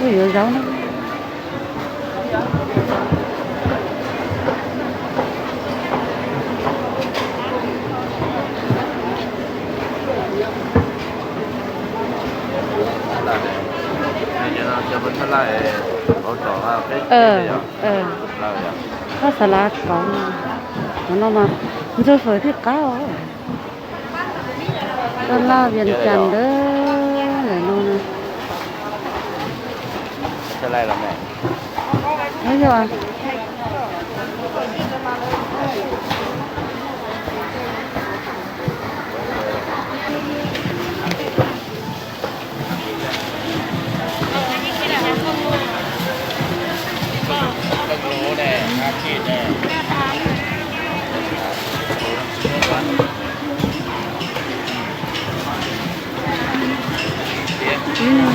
Ui, yuav zaub na. Qab xav lav kauv, qhov no mas ntxawg fawm thiaj qab os. Taj laj Vias Cas ntawd lawm no na. Yog.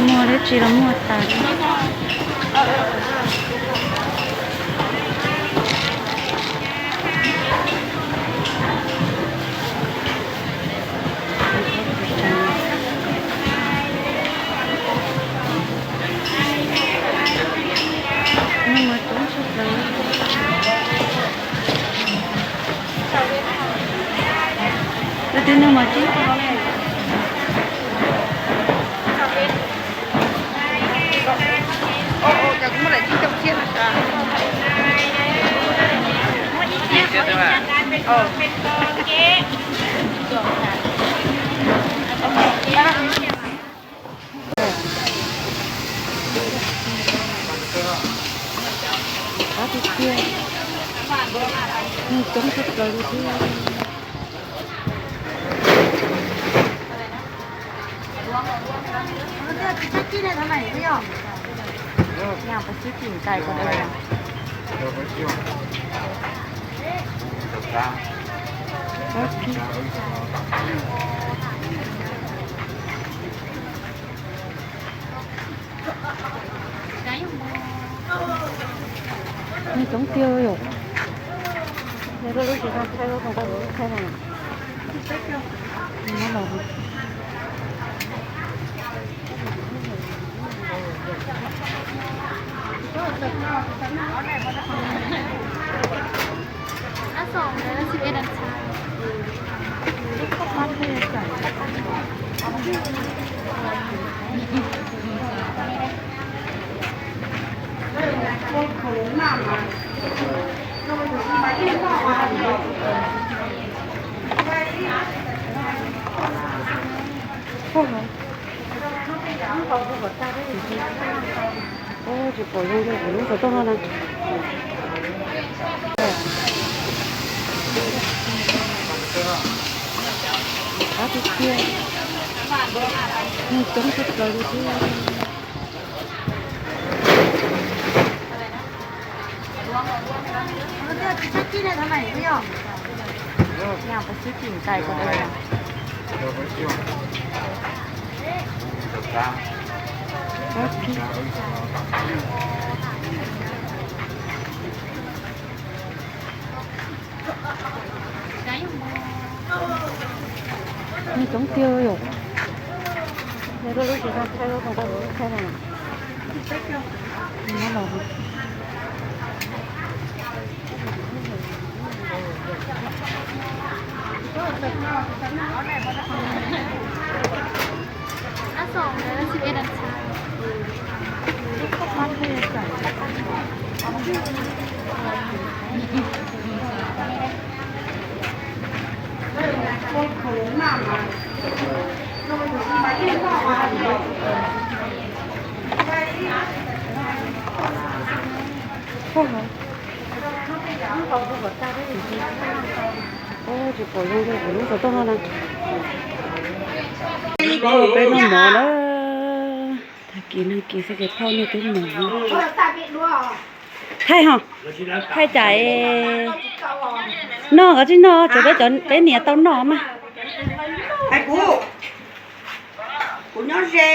Muaj dab tsi los muaj tas. Tus twg nug mas tib. Qab tiag tiag, neeg coob tshaj plaws li thiab. Neeg coob tiag yom. Lub tsis tau thaij, lub tsis tau thaij na. Tsis pom zoo li kuv lub xov tooj no na. Qab tiag tiag, neeg coob tshaj plaws li thiab. Neeg coob tiag yom. Lub tsis tau thaij, lub tsis tau thaij na. Tsis pom zoo li kuv lub xov tooj no na. Peb noj mov na. Tag kis nag kis xwb ces phauj niag twb mus. Thaij ho, thaij cas noj kov tsis noj, tsuav peb cov peb niam tau noj mas. Kuv nyob ze.